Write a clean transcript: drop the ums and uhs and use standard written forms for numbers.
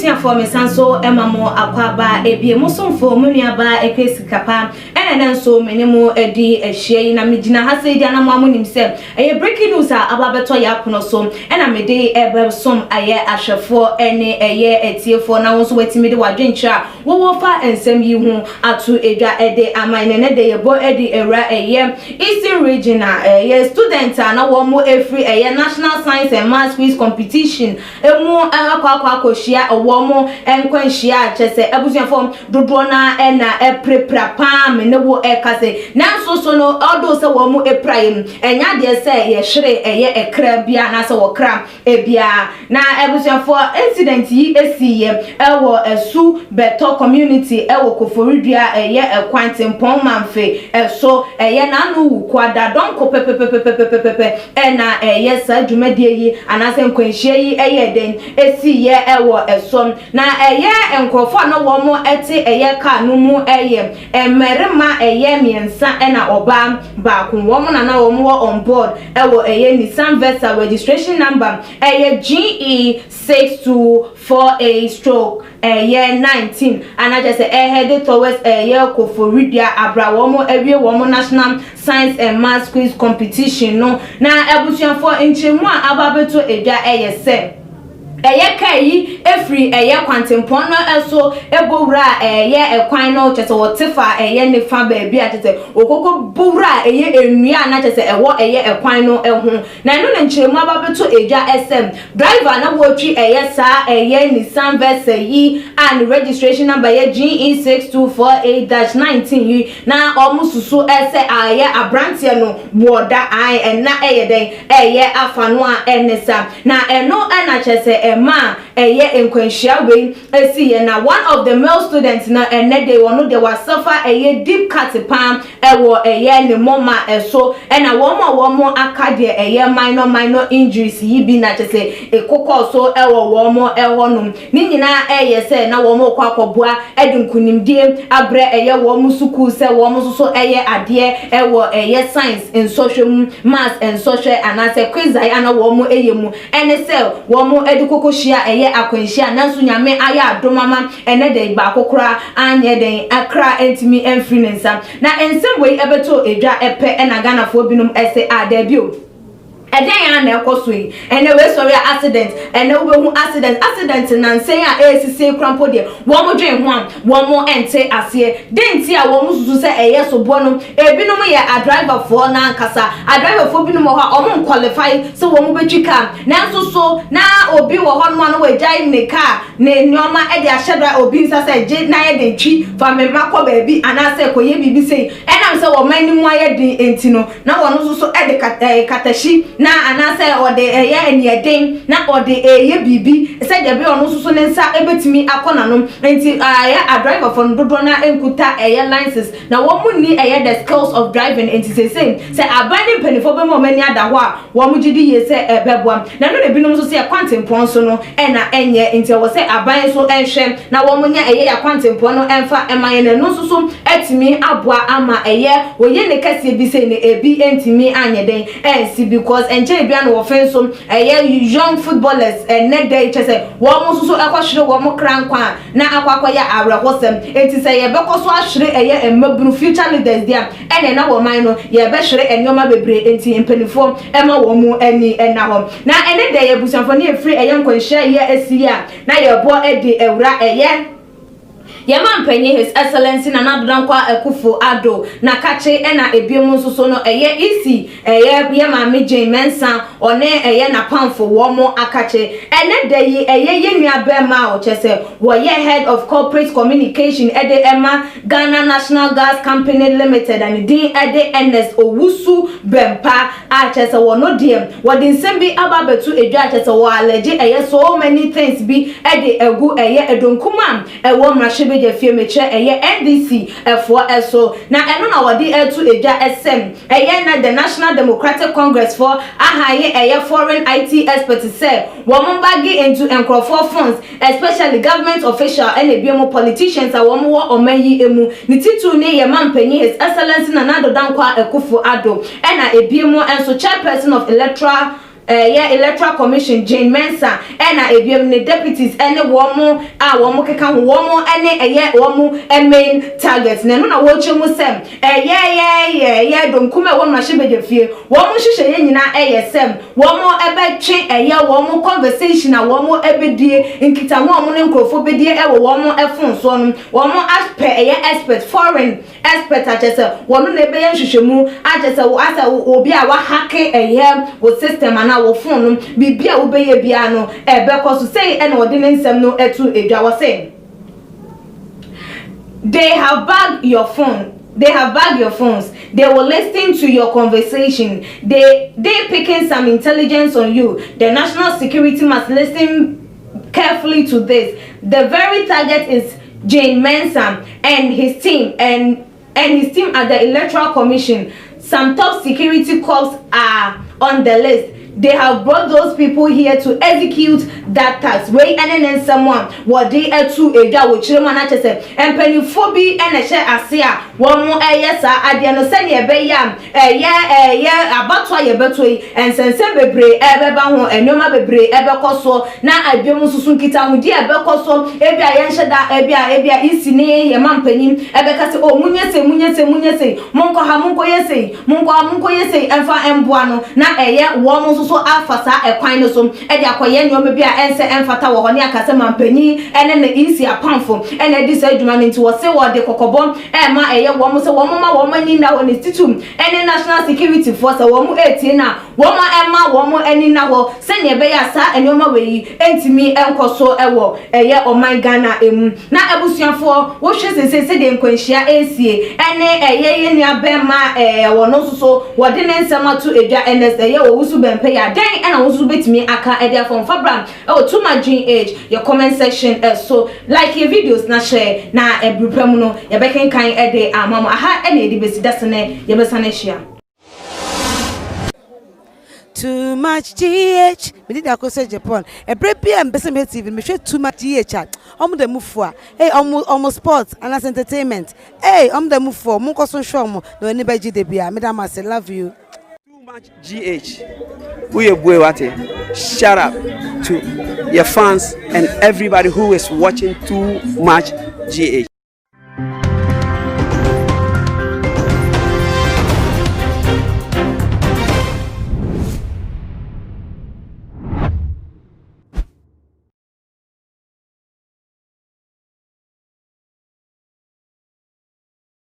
Abusuafoɔ, mesan so ma mo akwaaba ebie. Mo somfo, mo nuabaa Akua Sikapa, ɛna ɛnɛ nso me ne mo adi ahyia yi. Na megyina ha sɛ di anam a monim sɛ ɛyɛ breaking news a aba abɛtɔ yɛ apono so ɛna mede ɛbɛsom ɛyɛ ahwɛfoɔ ɛne ɛyɛ atiefoɔ, na wo nso watumi de w'adwenkyerɛ a wɔwɔ fa nsɛm yi ho ato edwa ɛde ama. Ɛnɛ de yɛbɔ ɛde awura ɛyɛ Eastern Region a ɛyɛ student a na wɔn mo efiri ɛyɛ National Science and Maths Quiz Competition emu akɔ akɔhyia wɔn mo nkwanhyia a kyɛ sɛ abusuafoɔ dodoɔ na ɛna ɛpirapira paa. Me ne wo ɛka sɛ nanso so no, ɔdo sɛ wɔn mo epira yi mu, ɛnya adeɛ sɛ yɛhwere ɛyɛ ɛkra bia anaasɛ wɔkra ebia. Na abusuafoɔ, incident yi esi yɛ ɛwɔ Ɛsu Bɛtɔ community ɛwɔ Koforidua ɛyɛ ɛkwan tempɔn Mamfe ɛso, ɛyɛ n'ano Wukuada dɔnko pɛpɛpɛpɛpɛpɛ ɛna ɛyɛ saa dwumadie yi anaasɛ nkwanhyia yi ɛyɛ den esi yɛ ɛwɔ ɛsɔm. Na ɛyɛ nkurɔfoɔ a na wɔn ɛte ɛyɛ kaa no mu ɛyɛ mmarima ɛyɛ mmiɛnsa ɛna ɔbaa baako. Wɔn na wɔn wɔ on board ɛwɔ ɛyɛ Nissan Versa, registration number ɛyɛ GE 6248/19, anakyɛ sɛ ɛhead towards ɛyɛ Koforidua abra wɔn awie wɔn National Science and Maths Quiz Competition no. Na abusuafoɔ, nkyɛnmu a aba abɛto edwa ɛyɛ sɛ ɛyɛ kaa yi efiri ɛyɛ kwantempɔn no ɛso ɛbɔ wura ɛyɛ ɛkwan no, kyɛ sɛ wɔte fa ɛyɛ ne fa baabi a kyɛ sɛ okoko bɔ wura ɛyɛ nnua a na kyɛ sɛ ɛwɔ ɛyɛ ɛkwan no ɛho. Na ɛno na nkyɛnmu aba bɛto edwa ɛsɛm driver na wɔretwi ɛyɛ saa ɛyɛ Nissan Versa yi a ne registration number yɛ GE 6248-19 yi, na wɔn susu ɛsɛ ɛyɛ aberanteɛ no wɔda ae ɛna ɛyɛ dɛn ɛyɛ afa no a ɛne sa. Na ɛno ɛna kyerɛ sɛ ɛma a ɛyɛ nkwanhyia wei esi yɛ. Na one of the male students na ɛnɛ de wɔn de wasuffer ɛyɛ deep cut paa ɛwɔ ɛyɛ ne mɔma ɛso, ɛna wɔn a wɔn aka deɛ ɛyɛ minor minor injuries yi bi na kyerɛ sɛ ekokɔ so ɛwɔ wɔn ɛhɔ nom. Ne nyinaa ɛyɛ sɛ na wɔn kɔ akɔboa ɛde nkunimdie abrɛ ɛyɛ wɔn sukuu sɛ wɔn nso so ɛyɛ adeɛ ɛwɔ ɛyɛ science nsɔhwɛ mu, maths nsɔhwɛ anaasɛ quiz a ana wɔn ɛyɛ mu, ɛne sɛ wɔn ɛde koko hyia ɛyɛ akwanhyia. Nanso Nyame ayɛ adom ama ɛnɛ de baako koraa anyɛ den akra ntumi ɛmfiri ne nsa. Na nsɛm wei ɛbɛtɔ edwa ɛpɛ ɛna Ghanafoɔ binom ɛsɛ a dɛbi o, ɛdɛn a na ɛkɔ so yi? Ɛnɛ wei sɔre a accident, ɛnɛ wobɛhu accident, accident nansɛn a ɛresisi kora mpo deɛ wɔn dwen ho a wɔn nte aseɛ den ti a wɔn susu sɛ ɛyɛ soboɔ no. Ebinom yɛ adriverfoɔ n'ankasa, adriverfoɔ binom wɔ hɔ a wɔn nqualify sɛ wɔn bɛtwi kaa, nanso so na obi wɔ hɔ nom a na wɔagyae ne kaa ne nneɛma ɛde ahyɛ dra obi nsa sɛ gye na yɛ den twi fa me mma kɔ baabi anaasɛ kɔyɛ biribi sei. Ɛnam sɛ wɔn anim ayɛ den nti no, na wɔn nso so ɛde katahyi na anaasɛ ɔde ɛyɛ aniɛden na ɔde ɛyɛ biribi sɛdeɛ ɛbɛyɛ ɔno nso so ne nsa ɛbɛtumi akɔ n'anom. Nti ɛyɛ adriverfoɔ no dodoɔ na nkuta ɛyɛ license na wɔn mu ni ɛyɛ the skills of driving. Nti sese sɛ aban ne mpanimfoɔ bɛma wɔn ani ada hɔ a, wɔn gye di yie sɛ ɛbɛboa. Na ɛno na ebinom nso sɛ kwantempɔn so no ɛna ɛnyɛ, nti ɛwɔ sɛ aban nso ɛnhwɛ na wɔn nyɛ ɛyɛ yɛ kwantempɔn no ɛnfa ɛma yɛn, na ɛno nso so ɛtumi aboa ama ɛyɛ wɔyɛ ne kɛseɛ bi sɛ ne ebi ɛntumi anyɛ den ɛnsi, because nkyɛn bi ano wɔfɛn so ɛyɛ young footballers ɛnɛ dɛ kyɛ sɛ wɔn nso so ɛkɔhwere wɔn kra nkwa a na akɔ akɔyɛ awerɛhɔsɛm. Eti sɛ yɛbɛkɔ so ahwere ɛyɛ mmabunu future leaders deɛ, ɛna ɛna wɔn man no yɛbɛhwere nneɛma bebree. Nti mpanimfoɔ ɛma wɔn mu ani ɛna hɔ. Na ɛne dɛ yɛ busuafoɔ ne efiri ɛyɛ nkwanhyia yɛ esi yi a na yɛbɔ ɛde ɛwura ɛyɛ yɛma mpanyin His Excellency Nana Addo Dankwa Akufo Addo na kakye, ɛna ebiem nso so no ɛyɛ EC ɛyɛ yɛ maame Jane Mensa, ɔne ɛyɛ n'apamfo wɔn akakye. Ɛnɛ da yi ɛyɛ yɛ nua bɛrima a ɔkyɛ sɛ wɔyɛ head of corporate communication ɛde ɛma Ghana National Gas Company Limited a ne din ɛde Ernest Owusu Bɛmpa a kyerɛ sɛ wɔn deɛ wɔde nsɛm bi aba abɛto edwa a kyerɛ sɛ wɔ allege ɛyɛ so many things bi ɛde ɛgu ɛyɛ edonkum a ɛwɔ mmarahyɛbadwa fie, mekyerɛ ɛyɛ NDC ɛfoɔ ɛso. Na ɛno na wɔde ɛto edwa ɛsɛm ɛyɛ na the National Democratic Congress foɔ ahire ɛyɛ foreign IT expert sɛ wɔn hack into nkurɔfoɔ phones, especially government official ɛna ebi mu politicians a wɔn wɔ ɔman yi mu, ne titiri ne yɛ mampanyin His Excellency Nana Addo Dankwa Akufo Addo, ɛna ebi mu nso chairperson of Electoral Ɛyɛ Electoral Commission Jean Mensa ɛna ebiom ne deputies ɛne wɔn a wɔn keka ho, wɔn ɛne ɛyɛ wɔn main target. Na ɛno na wɔrekyerɛ mu sɛ ɛyɛ yɛ yɛ yɛ dɔm a ɛwɔ mmarahyɛbadwafie, wɔn nhyehyɛeɛ nyinaa ɛyɛ sɛ wɔn ɛbɛtwe ɛyɛ wɔn conversation a wɔn ɛbɛdie, nkitaho a wɔn ne nkurɔfoɔ bɛdie ɛwɔ wɔn ɛfon soɔ no. Wɔn apɛ ɛyɛ expert, foreign expert, akyɛ sɛ wɔn na ɛbɛyɛ nhwehwɛmu, akyɛ sɛ asɛ obi a wahack ɛyɛ wɔ system anaa wɔ phone no, biribi a wobɛyɛ biara no ɛbɛkɔ so. Sɛyi ɛna ɔde ne nsɛm no ɛto edwa wɔ sɛ they have bugged your phone, they have bugged your phones, they will listen to your conversation, they picking some intelligence on you. The national security must listen carefully to this. The very target is Jean Mensa and his team and his team at the Electoral Commission. Some top security corps are on the list. They have brought those people here to execute that task. Wei ɛne ne nsɛm a wɔde ɛtu edwa wɔ kyerɛ mu anakyɛ sɛ mpanyinfoɔ bi ɛna ɛhyɛ ase a wɔn ɛyɛ saa adeɛ no sɛnea ɛbɛyɛ a ɛyɛ abatoɔ a yɛbɛto yi, nsɛnsɛm bebree ɛbɛba ho, nneɛma bebree ɛbɛkɔ soɔ, na ebiom nso so nkitahodie ɛbɛkɔ so. Ebi a yɛnhyɛ da, ebi a isi ne yɛ ma mpanyin ɛbɛka sɛ, o, munyɛ se, munyɛ se, munyɛ se, monkɔ ha, monkɔ yɛ se, monkɔ ha, monkɔ yɛ se, ɛmfa ɛmboa no, na ɛyɛ wɔn nso so afa saa ɛkwan no so ɛde akɔyɛ nneɛma bi a ɛnsɛ ɛmfata wɔ hɔ ne akasɛ mampanyin ɛne ne isi apamfo ɛna ɛdi saa adwuma no. Nti wɔse wɔde kɔkɔbɔ ɛma ɛyɛ wɔn sɛ wɔn ma wɔn ani na hɔ ne titum ɛne national security foɔ sɛ wɔn etie na wɔn ɛma wɔn ani na hɔ sɛnea ɛbɛyɛ a saa nneɛma wɔ yi ɛntumi ɛnkɔ so ɛwɔ ɛyɛ ɔman Ghana emu. Na abusuafoɔ, wohwɛ sese sɛdeɛ nkwanhyia esie ɛne ɛyɛ yɛn nua bɛrima wɔn nso so wɔde ne nsɛm ato edwa ɛnɛ ɛyɛ Owusu Bempah yɛ adan, ɛna wɔn nso bɛtumi aka ɛde afɔnfa bram ɛwɔ Tuma GH yɛ comment section ɛso. Like yɛ videos na share, na ɛburu pɛ mu no yɛbɛkenkan ɛde ama mo. Aha ɛna yɛde besi dasene, yɛbɛsan ahyia. Too Much GH, mede de akɔ sɛ Japan ɛberɛ bi a mpɛ sɛ mehwɛ TV, mehwɛ Too Much GH a ɔmo da mu fo a ei, ɔmo sport anaasɛ entertainment ei, ɔmo da mu fo. Ɔmo nkɔ so nhwɛ ɔmo na ɔni bɛgye de bia. Meda mo ase, love you. Too Much GH. Uye bue wate. Shout out to your fans and everybody who is watching Too Much GH.